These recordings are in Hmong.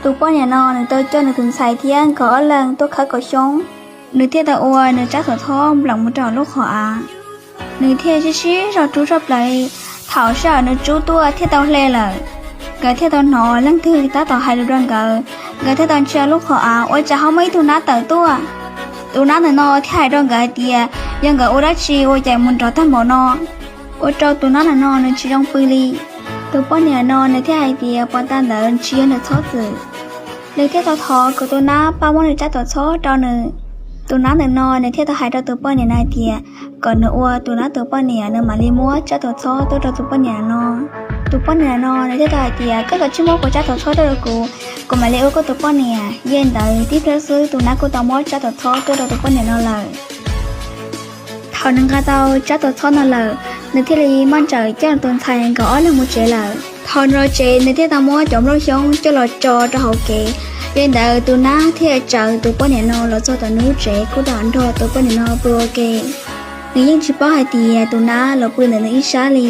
Tus poj niam no nws tau coj nws tus ntxhais thiab nkawd ob leeg tuaj khawb kaum xyoob, nws thiaj tau ua nws tsab tuam txhob npleem mus rau lub qhov av. Nws thiaj sib sib zog rub tshaj plaws li. Thaum sij hawm nws rub tuaj thiaj tau hle lawm, nkawd thiaj tau hnov leej twg tab tom hais lus rau nkawd. Nkawd thiaj tau ntsia lub qhov av ua cas ho muaj ib tug nab tawm tuaj. Tus nab ntawm no thiaj hais rau nkawd hais tias yog nkawd ua dab tsi ua cas mus nrov tag npaum no, ua rau tus nab ntawm no nws tsis zoo pw li. Tus poj niam no nws thiaj hais tias puag ta ntawd tsis yog nws txhob txwm. Nws thiaj tau thov kom tus nab pab muab nws tsab tuam txhob rau nws. Tus nab ntawm no nws thiaj tau hais rau tus poj niam no hais tias kom nws ua tus nab tus poj niam, nws mam li muab tsab tuam txhob tuaj rau tus poj niam no. Tus poj niam no nws thiaj tau hais tias koj kav tsij muab kuv tsab tuam txhob tuaj rau kuv, kuv mam li ua koj tus poj niam. Yog li ntawd tib pliag xwb tus nab kuj tau muab tsab tuam txhob tuaj rau tus poj niam no lawm. Thaum nws nqa tau tsab tuam txhob no lawm, nws thiaj li maj ntsawm coj nws tus ntxhais nkawd ob leeg mus tsev lawm. Thaum nws los tsev nws thiaj tau muab cov nplooj xyoob coj los tso rau hauv kev. Yog li ntawd tus nab thiaj tsawv tus poj niam no los txog tom nws lub tsev kuj tau nrog tus poj niam no pw ua ke. Nws yeej tsis paub hais tias tus nab los pw ntawm nws ib sab li.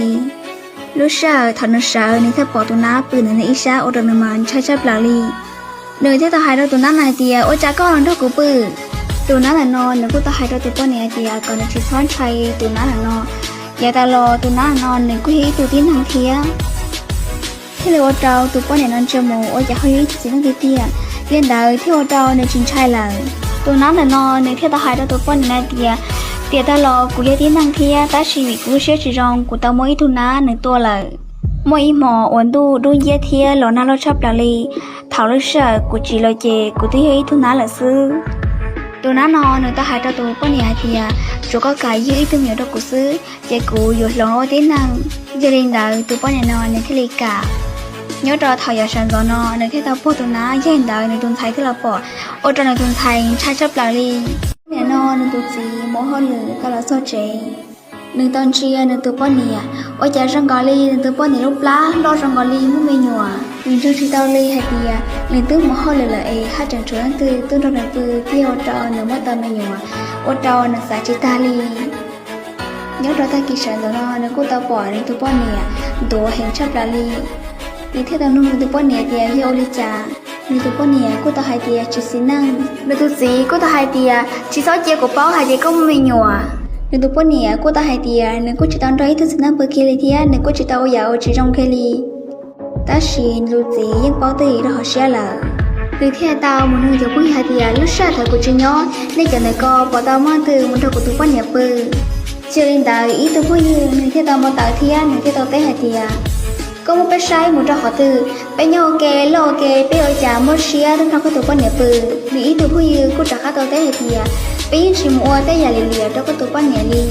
Lub sij hawm thaum nws sawv nws thiaj pom tus nab pw ntawm nws ib sab ua rau nws mas ntshai tshaj plaws li. Nws thiaj tau hais rau tus nab no hais tias ua cas koj los nrog kuv pw? Tus nab ntawm no nws kuj tau hais rau tus poj niam hais tias kom nws tsis txhob ntshai tus nab ntawm no. Yav tas los tus nab ntawm no nws kuj yog ib tug tib neeg thiab. Thiaj li ua rau tus poj niam no ntsia mus ua cas ho yog ib tug txiv neej tiag tiag. Yog li ntawd thiaj ua rau nws tsis ntshai lawm. Tus nab ntawm no nws thiaj tau hais rau tus poj niam no hais tias tiam tas los kuv yog tib neeg thiab tab sis vim kuv lub siab tsis zoo kuv tau muab ib tug nab nws tua lawm. Muaj ib hmos uas ntuj dub nciab thiab los nag loj tshaj plaws li. Thaum lub sij hawm kuv tsis los ces kuv twb yog ib tug nab lawm xwb. Tus nab no nws tau hais rau tus poj niam hais tias tsuav koj kam ywg ib tug me nyuam rau kuv xwb ces kuv yuav hloov ua tib neeg. Yog li ntawd tus poj niam no nws thiaj li kam. Nyob rau thaum yav sawv ntxov no nws thiaj tau puag tus nab, yog li ntawd nws tus ntxhais thiaj los pom, ua rau nws tus ntxhais ntshai tshaj plaws li. Tus poj niam no nws tus txiv mus hauj lwm tau los txog tsev, nws tau ntsia nws tus poj niam ua cas zoo nkaus li nws tus poj niam lub plab loj zoo nkaus li muaj me nyuam. Nws ntseeg tsis tau li hais tias nws twb mus hauj lwm lawm es haj tseem tshuav leej twg tuaj nrog nws pw thiaj ua rau nws muab tau me nyuam, ua rau nws xav tsis tag li. Nyob rau tag kis sawv ntxov no nws kuj tau pom nws tus poj niam ntuav heev tshaj plaws li. Nws thiaj tau nug nws tus poj niam tias yog ua li cas. Nws tus poj niam kuj tau hais tias tsis xis neej. Nws tus txiv kuj tau hais tias tsis txhob cia kuv paub hais tias koj muaj me nyuam. Nws tus poj niam kuj tau hais tias nws kuj tsis tau nrog ib tug txiv neej pw kiag li thiab nws kuj tsis tau ua yam uas tsis zoo kiag li. Tab sis nws tus txiv yeej paub twj ywm rau hauv siab lawm. Nws thiaj tau mus nug cov phooj ywg hais tias lub sij hawm thaum kuv tsis nyob nej cov ntawm ko puas tau muaj leej twg mus nrog kuv tus poj niam pw. Yog li ntawd ib tug phooj ywg nws thiaj tau npau taws thiab nws thiaj tau teb hais tias koj muab peb saib mus rau qhov twg, peb nyob ua ke loj ua ke peb ua cas muaj siab tuaj nrog koj tus poj niam pw. Nws ib tug phooj ywg kuj rov qab tau teb hais tias peb yeej tsis mus ua tej yam lim hiam rau koj tus poj niam li.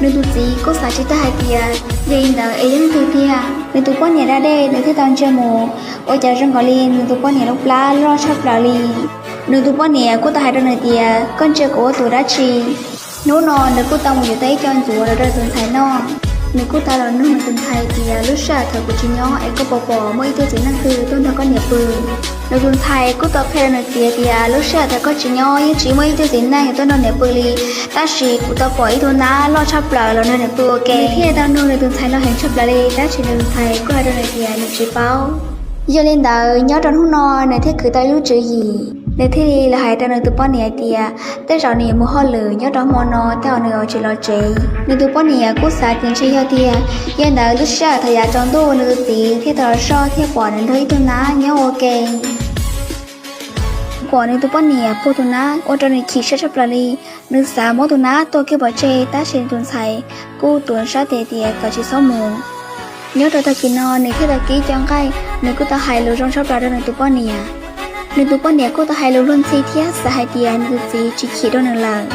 Nws tus txiv kuj xav tsis tag hais tias yog li ntawd es yog leej twg tiag. Nws tus poj niam da dej nws thiaj tau ntsia mus, ua cas zoo nkaus li nws tus poj niam lub plab loj tshaj plaws li. Nws tus poj niam kuj tau hais rau nws tias koj ntsia kuv ua tus dab tsi? Hnub no nws kuj tau mus yuav tau ib co ncuav los rau tus ntxhais noj. Nws kuj tau los nug nws tus ntxhais tias lub sij hawm thaum kuv tsis nyob es koj puas pom muaj ib tug txiv neej twg tuaj nrog koj niam pw? Nws tus ntxhais kuj tau qhia rau nws txiv tias lub sij hawm thaum koj tsis nyob yeej tsis muaj ib tug txiv neej yuav tuaj nrog niam pw li, tab sis kuv tau pom ib tug nab loj tshaj plaws los nrog niam pw ua ke. Nws thiaj tau nug nws tus ntxhais no heev tshaj plaws li, tab sis nws tus ntxhais kuj hais rau nws tias nws tsis paub. Yog li ntawd nyob rau hnub no nws thiaj khwv tau ib lub tswv yim, nws thiaj li los hais rau nws tus poj niam hais tias tej zaum nws yuav mus hauj lwm nyob rau hmo no tej zaum nws yuav tsis los tsev. Nws tus poj niam kuj xav tias ntshe yog tiag. Yog li ntawd lub sij hawm thaum yav tsaus ntuj nws tus txiv thiaj tau los soj thiaj pom nws nrog ib tug nab nyob ua ke. Pom nws tus poj niam puag tus nab ua rau nws chim siab tshaj plaws li. Nws xav muab tus nab tua kiag pov tseg tab sis nws tus ntxhais kuj tuav sab tes tias kom tsis txhob mus. Nyob rau tag kis no nws thiaj tau kib cov nqaij, nws kuj tau hais lus zoo tshaj plaws rau nws tus poj niam. Nws tus poj niam kuj tau hais lus luag ntxhi thiab xav hais tias nws tus txiv tsis chim rau nws lawm.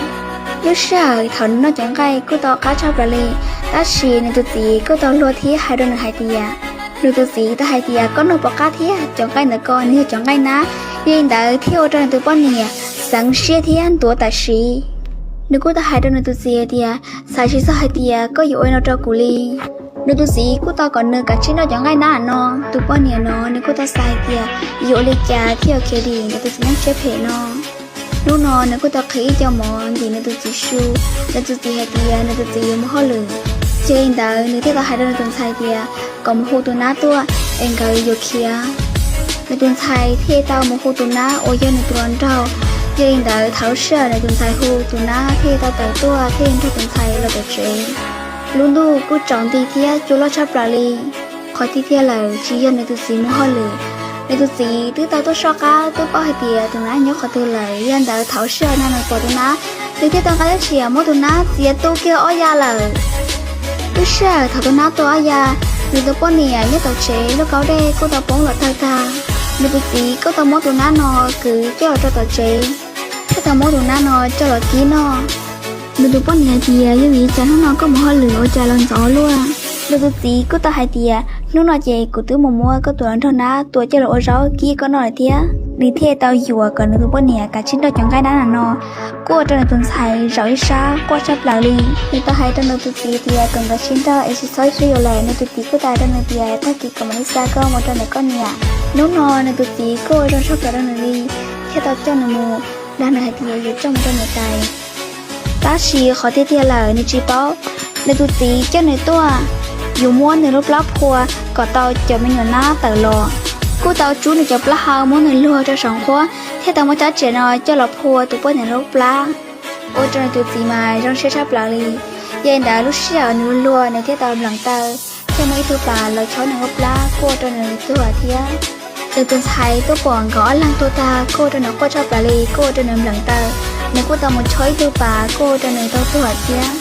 Lub sij hawm thaum nws noj cov nqaij kuj tau qab tshaj plaws li, tab sis nws tus txiv kuj tau luag thiab hais rau nws hais tias, nws tus txiv tau hais tias koj noj puas qab thiab, cov nqaij ntawm ko nws yog cov nqaij nab. Yog li ntawd thiaj ua rau nws tus poj niam xeev siab thiab ntuav tam sim. Nws kuj tau hais rau nws tus txiv hais tias xav tsis txog hais tias koj yuav ua li no rau kuv li. Nws tus txiv kuj tau kom nws kav tsij noj cov nqaij nab no. Tus poj niam no nws kuj tau xav hais tias yuav ua li cas thiaj yuav khiav dim nws tus txiv neej siab phem no. Hnub no nws kuj tau qhwv ib co mov ntim nws tus txiv su. Nws tus txiv hais tias nws tus txiv yuav mus hauj lwm. Yog li ntawd nws thiaj tau hais rau nws tus ntxhais tias kom mus hu tus nab tuaj es nkawd yuav khiav. Nws tus ntxhais thiaj tau mus hu tus nab uas yog nws tus hluas nraug. Yog li ntawd thaum lub sij hawm nws tus ntxhais hu, tus nab thiaj tau tawm tuaj thiaj nrog tus ntxhais los tom tsev. Lub ntuj kuj tsaus nti thiab cua loj tshaj plaws li. Qhov tiag tiag lawm tsis yog nws tus txiv mus hauj lwm, nws tus txiv twb tau tuaj soj qab twb paub hais tias tus nab nyob qhov twg lawm. Yog li ntawd thaum lub sij hawm no nws pom tus nab, nws thiaj tau nqa dab tsi muab tus nab txiav tu kiag ob ya lawm. Lub sij hawm thaum tus nab tu ob ya, nws tus poj niam nyob tom tsev lub kaub dej kuj tau poob los tawg tag. Nws tus txiv kuj tau muab tus nab no kwv coj los rau tom tsev, thiab tau muab tus nab no coj los kib noj. Nws tus poj niam hais tias, yog vim li cas hnub no koj mus hauj lwm ua cas los ntxov luaj? Nws tus txiv kuj tau hais tias, hnub no ces kuv twb mus muab koj tus hluas nraug nab tua coj los ua zaub kib koj noj lawm thiab. Nws thiaj tau yuam kom nws tus poj niam kav tsij nrauj cov nqaij nab no, kuj ua rau nws tus ntxhais zaum ib sab quaj tshaj plaws li. Nws tau hais rau nws tus txiv tias kom nkawd sib nrauj es tsis txhob sib yuav lawm. Nws tus txiv kuj tau hais rau nws tias, tag kis kuv mam li xa koj mus rau ntawm koj niam. Hnub no nws tus txiv kuj ua zoo tshaj plaws rau nws li, thiaj tau coj nws mus, dag nws hais tias yuav coj mus rau niam tais. Tab sis qhov tiag tiag lawm nws tsis paub, nws tus txiv coj nws tuaj yuav muab nws lub plab phua kom tau cov me nyuam nab tawm los. Kuj tau tsub nws cov plab hau muab nws luag rau saum nqhuab, thiaj tau muab cov tsiaj no coj los phua tus poj niam lub plab, ua rau nws tus txiv mas zoo siab tshaj plaws li. Yog li ntawd lub sij hawm nws luag nws thiaj tau npleem taw, thiaj muaj ib tug pas los chob nws lub plab kuj ua rau nws tuag thiab. Nws tus ntxhais tuaj pom nkawd ob leeg tuag tag kuj ua rau nws quaj tshaj plaws li, kuj ua rau nws npleem taw. Nws kuj tau mus chob ib tug pas kuj ua rau nws tau tuag thiab.